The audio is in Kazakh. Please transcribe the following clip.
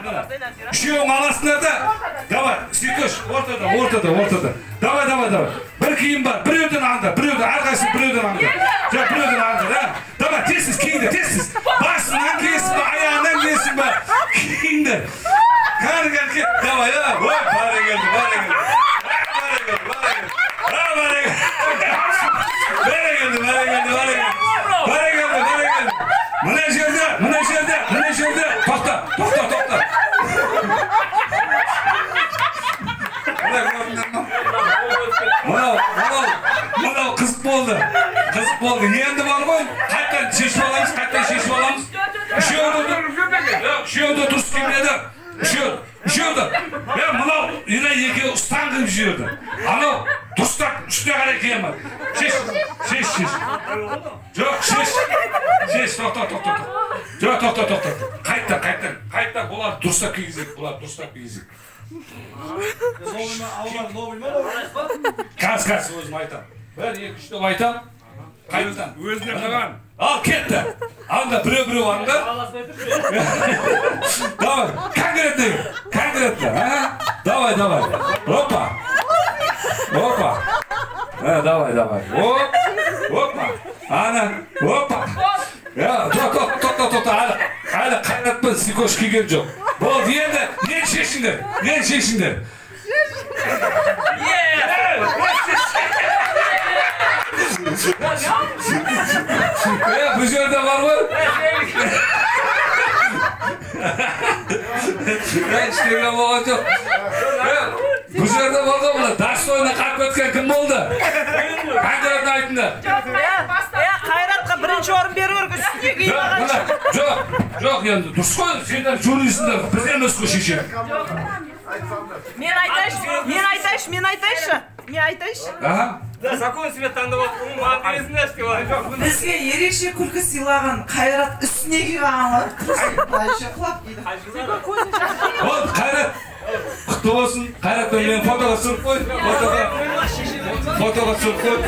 Үшеуің аласыңдар да. Давай, Сүйкеш, ортада, ортада, ортада. Давай, давай, давай. Бір киім бар, біреуден алыңдар, біреуден, әрқайсысы біреуден алыңдар. Жоқ, біреуден алыңдар, а? Давай, тез-тез киіңдер, тез-тез. Басынан киесің ба, аяғынан киесің ба? Киіңдер. Кәні, кәні, кел. Давай, а? Ой, бәрекелді, бәрекелді. Бәрекелді, бәрекелді. Бәрекелді, бәрекелді, бәрекелді. Бәрекелді, бәрекелді. Мына жерде, мына жерде, мына жерде. Тоқта, тоқта, тоқта. Мына көрдіңдер ме? Мынау, мынау, мынау қызық болды. Қызық болды. Енді бар ғой, қайтадан шешіп аламыз, қайтадан шешіп аламыз. Үшеуі де дұрыс келмеді. Үшеуі, үшеуі де. Мынау, мына екеуі ұстан қылып жіберді. Анау дұрыстап үстіне қарай кие алмады. Шеш, шеш, шеш. Жоқ, шеш. Шеш, тоқта, тоқта, тоқта. Жоқ, тоқта, тоқта. Қайтта, қайтта, қайтта, бұлар дұрыстап кигізейік, бұлар дұрыстап кигізейік. Қазір, қазір өзім айтамын. 1, 2, 3 деп айтамын. Қайтадан. Өзіне қалған. Ал, кетті. Анда біреу-біреу анда. Давай, конкретно, конкретно, а? Давай, давай. Опа. Опа. Давай, давай. Оп. Опа. Ана, опа. Тоқта, тоқта, тоқта. Әлі, әлі Қайратпен Сикош келген жоқ. Болды, енді, енді шешіңдер. Енді шешіңдер. Бұл жерде бар ғой. Ештеңе болған жоқ. Бұл жерде бар ғой, мына достойно қалып кеткен кім болды? Конкретно айтыңдар. Қайратқа бірінші орын беру керек, үстіне киіп алған. Жоқ, жоқ, енді дұрыс қой, сендер журналистсіңдер, біз емес қой шеше. Мен айтайыншы, мен айтайыншы, мен айтайыншы, мен айтайыншы. Закон себе таңдап алып, маған бересіңдерші деп алып. Бізге ерекше күлкі сыйлаған Қайрат үстіне киіп алған ғой. Былайша құлап дейді. Болды, Қайрат, құтты болсын. Қайратпен мені фотоға түсіріп қой. Фотоға түсіріп қой.